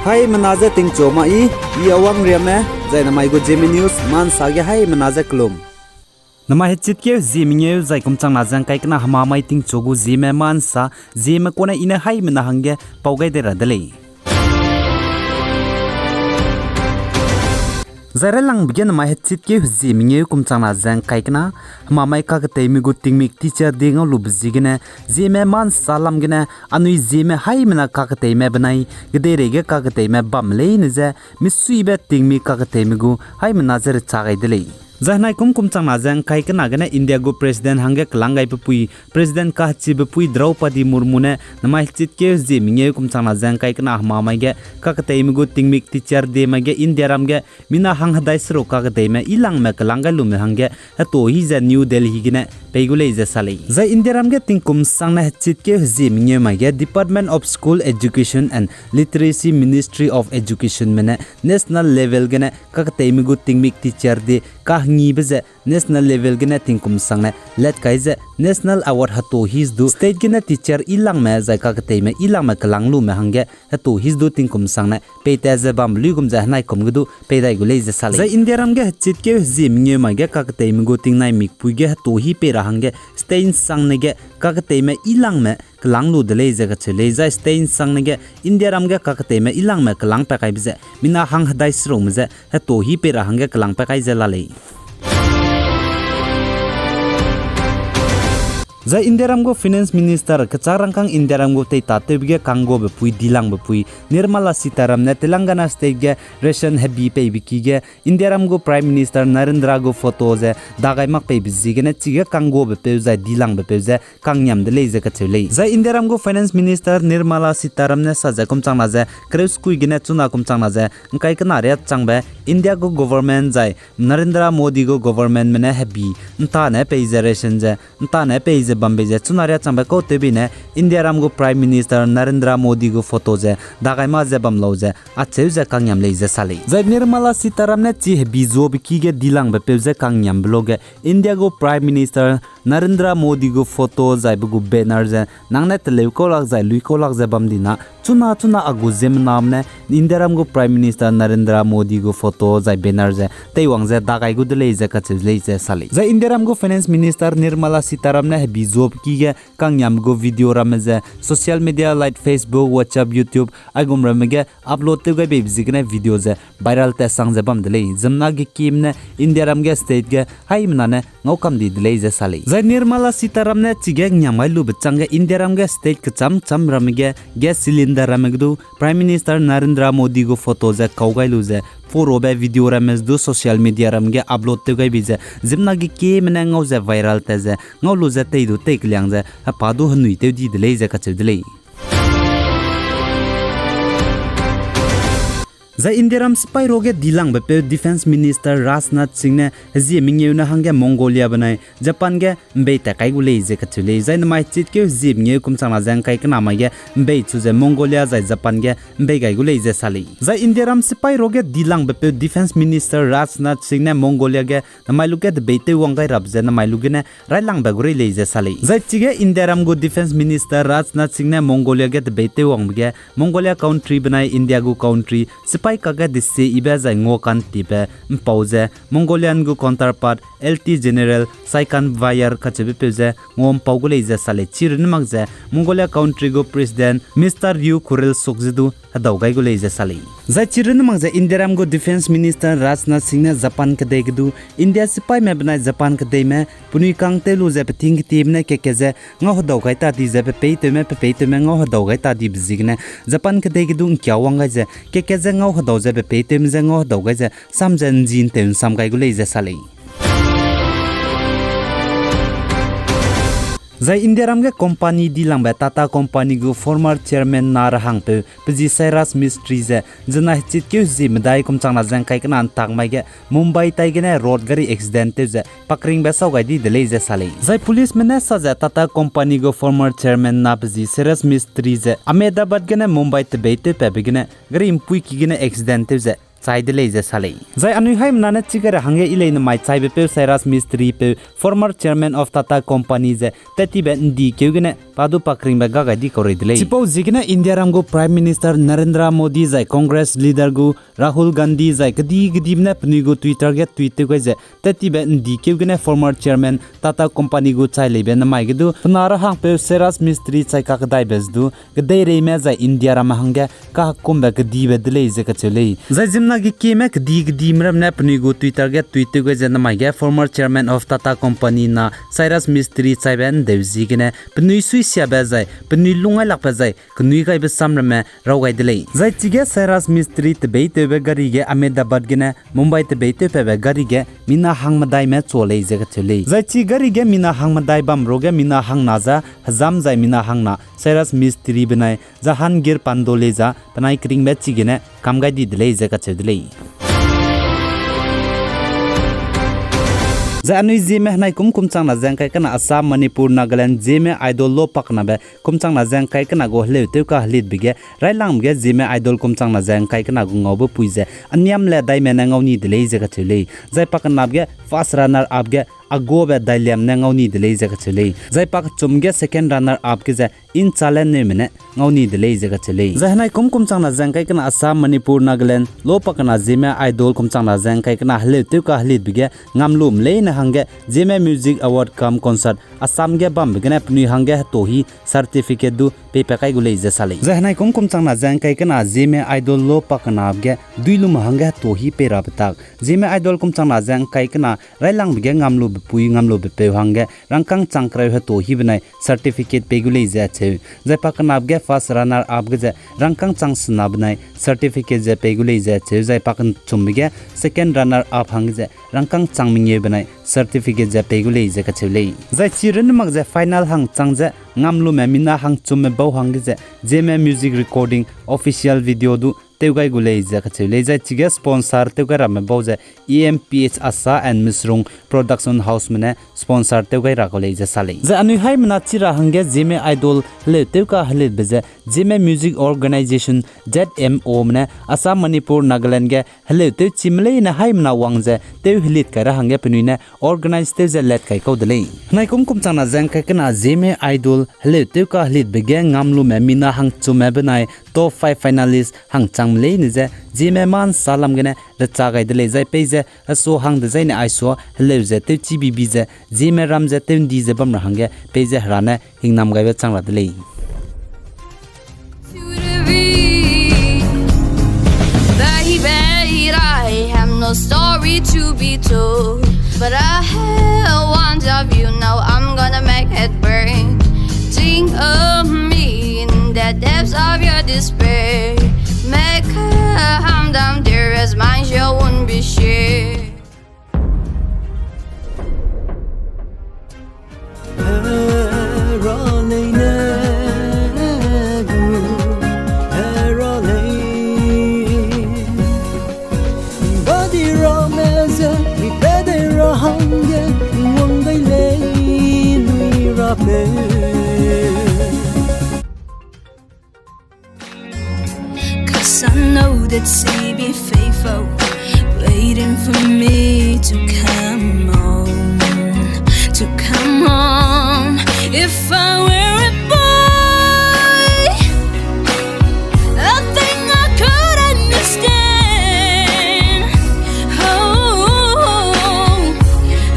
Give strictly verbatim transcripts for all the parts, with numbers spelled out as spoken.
Haimena je tingchu ma i, i Awang Riame, zai namai gu Zeme News Ma Nsa ge haimena je kelum. Namai hechitkeu hezie mengeu zai kum changna ze ngkai kena hemamai tingchu gu Zeme Ma Nsa, Zeme kune i ne haimena hangge pau gai dei ra de lei. Zai railangbe ge namai hechitkeu hezie mengeu kum changna ze ngkai kena hemamai kaketeime gu tingmik teacher day ngau lube ziegene, Zeme Ma Nsa lam gene anui Zeme haimena kaketeime benai kedeirei ge kaketeime bam leine ze, misuibe tingmik kaketeime gu haimena je recha gai de lei. Zai henai kum kum changna ze ngkai kena gene India gu President hangge kelang gaibe pui, President kahechibe pui Draupadi Murmu ne namai hechitkeu hezie mengeu kum changna ze ngkai kena hemamai ge kaketeime gu tingmik teacher day mai ge India ram ge mina hang hedai seruk kaketeime ilangme kelang gai lume hangge heto hi ze New Delhi gene pei gu lei ze sa lei. Zai India ram ge tingkum sangne hechitkeu hezie mengeu mai ge Department of School Education and Literacy, Ministry of Educationme ne national level gene kaketeime gu tingmik teacher day kahengibe ze national level gene tingkum sangne let kai ze national award heto hi du state gene teacher ilangme zai kaketeime ilangme kelang lume hangge heto hi du tingkum sangne peitat ze bambe luigum ze henai kum ge du pei dai gu lei ze sa lei. Zai India ram ge hechitkeu hezie mengeu mai ge kaketeime gu tingnai mikpui ge heto hi pei ra hangge state nsangne ge kaketeime ilangme kelang lu de lei ze kacheu lei. Zai state nsangne ge India ram ge kaketeime ilangme kelang pa kaibe ze mina hang hedai serukme ze heto hi pei ra hangge kelang pa kai ze la lei. Zai India ram gu Finance Minister kechâk rangkâng India ram gu teitatewbe ge kangguabe pui dilangbe pui Nirmala Sitharam ne Telangana state ge ration hebi peibe ki ge India ram gu Prime Minister Narendra gu photo ze dagai mak peibe ziegene chige kangguabe peu zai dilangbe peu ze kangngiam de lei ze kacheu lei. Zai India ram gu Finance Minister Nirmala Sitharam ne sa ze kum changna ze kereu sekui gene chuna kum changna ze ngkai kena riâ changbe India gu government zai Narendra Modi gu governmentme ne hebi ntane pei ze ration ze ntane pei ze bam bei ze chuna riâ changbe kau tewbei ne India ram gu Prime Minister Narendra Modi gu photo ze dagai ma ze bam lau ze acheu ze kangngiam lei ze sa lei. Zai Nirmala Sitharam ne chi hebi zuabe ki ge dilangbe peu ze kangngiambe luage India gu Prime Minister Narendra Modi gu photo zai be gu banner ze nang ne teleu kau lak zai lui kau lak ze bam di na chuna chuna a gu ziemmename ne India ram gu Prime Minister Narendra Modi gu photo zai banner ze teiwang ze dagai gu de lei ze kacheu lei ze sa lei. Zai India ram gu Finance Minister Nirmala Sitharam ne hebi zuabe ki ge kangngiambe gu video ramme ze social media like Facebook, WhatsApp, YouTube aigum ramme ge upload tew gai beibe ziegene video ze viral tat sang ze bam de lei. Ziemmena gekieme ne India ram ge state ge haimena ne ngau kam di de lei ze sa lei. Zai Nirmala Sitharam ne chige ngiam gai lube chângge India ram ge state kechâm châm ramme ge gas cylinder ramme ge du Prime Minister Narendra Modi gu photo ze kau gai lu ze phorabe video ramme du social media ram ge upload tew gai bei ze ziemmena gekieme ne ngau ze viral tat ze ngau lu ze tei du tei keliang ze hepa du henui tew di de lei ze kacheu de lei. Zai India ram sipai ruage dilangbe peu Defence Minister Rajnath Singh ne hezie mengeu ne hangge Mongolia benai Japan ge mbei tat kai gu lei ze kacheu lei. Zai namai chitkeu hezie mengeu kum changna ze ngkai kena mai ge mbei chu ze Mongolia zai Japan ge mbei gai gu lei ze sa lei. Zai India ram sipai ruage dilangbe peu Defence Minister Rajnath Singh ne Mongolia ge namai lu ge debei tew wang gai rabe ze namai lu gene railangbe gu rei lei ze sa lei. Zai chige India ram gu Defence Minister Rajnath Singh ne Mongolia ge debei tew wangbe ge Mongolia country benai India gu country sipai kakge desie yibe zai ngua kantibe mpau ze Mongolian gu counterpart Lieutenant General Saikan Vahyar kacheube peu ze ngua mpau gu lei ze sa lei. Chirunne mak ze Mongolia country gu President Mister Yu Kurel Suk ze du hedau gai gu lei ze sa lei. Zai chirunne mak ze India ram gu Defence Minister Rajnath Singh ne Japan kedei ge du India sipaime benai Japan kedeime penui kang tew lu ze peting ketieme ne keke ze ngau hedau gai ta di ze pepeitewme pepeitewme ngau hedau gai ta dibe ziegene Japan kedei ge du ngkia wang gai ze keke ze ngau hedau ze pepeitewme je ngau hedau gai ze sam ze nji ntew nsam gai gu lei ze sa lei. Zai India ram ge company dilangbe Tata Company gu former chairman na rehangpeu pe zi Cyrus Mistry ze, zena hechitkeu zi medai kum changna ze ngkai kena ntak mai ge Mumbai tai gene road gari accident tew ze pakringbe sau gai di de lei ze sa lei. Zai policeme ne sa ze Tata Company gu former chairman na pe zi Cyrus Mistry ze Ahmedabad gene Mumbai tebei tewpatbe gene gari mpuiki gene accident tew ze chai de lei ze sa lei. Zai anui haimena ne chigara hangge i lei namai chaibe peu Cyrus Mistry peu former chairman of Tata Company ze tettibe ndi keu gene pa du pa keringbe ga gai di kau rei de lei. Chipau ziegene Indiaram gu Prime Minister Narendra Modi zai Congress leader gu Rahul Gandhi zai kedi kedibe ne penui gu Twitter ge tweet tew gai ze tettibe ndi keu gene former chairman Tata Company gu chai leibe namai ge du pe na ra hangpeu Cyrus Mistry chai kakedaibe ze du kedeireime zai Indiaram hangge kahekumbe kedibe de lei ze kacheu lei. Zai ziemmena ge kieme kedi kedibe ramme ne penui gu Twitter ge tweet tew gai ze namai ge former chairman of Tata Company na Cyrus Mistry chaibe ndeu ziegene penui suisiabe zai penui lunggailakbe zai kenui gaibe sam ramme raw gai de lei. Zai chige Cyrus Mistry tebeitewbe gari ge Ahmedabad gene Mumbai tebeitewpebe gari ge mina hangmedaime chua lei ze kacheu lei. Zai chi gari ge mina hangmedai bam ruge mina hangna za hezam zai mina hangna Cyrus Mistry benai Jahangir Pandole za penai keringbe chigene kam gai di de lei ze kacheu de lei. Zai anui Zeme henai kum kum changna ze ngkai kena Assam, Manipur, Nagaland Zeme Idol lo pakenabe kum changna ze ngkai kena gu heleu tew kahelitbe ge railangbe ge Zeme Idol kum changna ze ngkai kena gu ngaube pui ze aniam le daime ne ngau ni de lei ze kacheu lei. Zai pakenabe ge first runner up ge Agobe Dailiam ne ngau ni de lei ze kacheu lei. Zai pakechum ge second runner up ge ze Inchalen Neume ne ngau ni de lei ze kacheu lei. Zai henai kum kum changna ze ngkai kena Assam, Manipur, Nagaland lo pakena Zeme Idol kum changna ze ngkai kena heleu tew kahelitbe ge ngamlum leine hangge Zeme Music Award cum Concert Assam ge bambe gene penui hangge heto hi certificate du peipat kai gu lei ze sa lei. Zai henai kum kum changna ze ngkai kena Zeme Idol lo pakenabe ge duilume hangge heto hi pei rabe tak Zeme Idol kum changna ze ngkai kena railangbe ge ngamlube pui ngamlube peu hangge rangkâng chang kereu heto hi benai certificate pei gu lei ze acheu. Zai pakenabe ge first runner up ge ze rangkâng chang sena benai certificate ze pei gu lei ze acheu. Zai pakechumbe ge second runner up hangge ze rangkâng chang mengeu benai certificate ze pei gu lei ze kacheu lei. Zai chi runne mak ze final hang chang ze ngamlume mina hangchumme bau hangge ze Zeme Music Recording official video du tew gai gu lei ze kacheu lei. Zai chige sponsor tew gai ramme bau ze E M P H Asa and Misrung Production Houseme ne sponsor tew gai ra kau lei ze sa lei. Zai anui haimena chi ra hangge Zeme Idol heleu tew kahelitbe ze Zeme Music Organisation, Z M O me ne Assam, Manipur, Nagaland ge heleu tew chime leine haimena wang ze tew helit kai ra hangge penui ne organize tew ze let kai kau de lei. Henai kum kum changna ze ngkai kena Zeme Idol heleu tew kahelitbe ge ngamlume mina hangchumme benai top five finalist hangchangme leine ze Zeme ma nsa lam gene recha gai de lei. Zai peize hesu hang dezaine aisua heleu ze tewchibibi ze Zeme ram ze tew ndi ze bam ra hangge peize Hera ne hingnam gaibe chang ra de lei. Baby, I have no story to be told, but I have one of you. Now I'm gonna make it burn. Think of me in the depths of your despair. Make a calm down, dearest, mine you won't be shared. Cause I know that she'd be faithful, waiting for me to come home, to come home. If I were a boy, I think I could understand. Oh,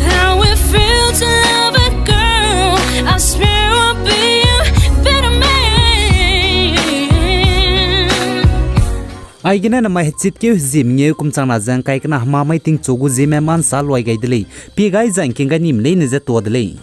how it feels to love a girl. I swear I'll be a better man. Aigene namai hechitkeu hezie mengeu kum changna ze ngkai kena hemamai tingchu gu Zeme ma nsa luai gai de lei. Pie gai zai ngking gai nim leine ze tua de lei.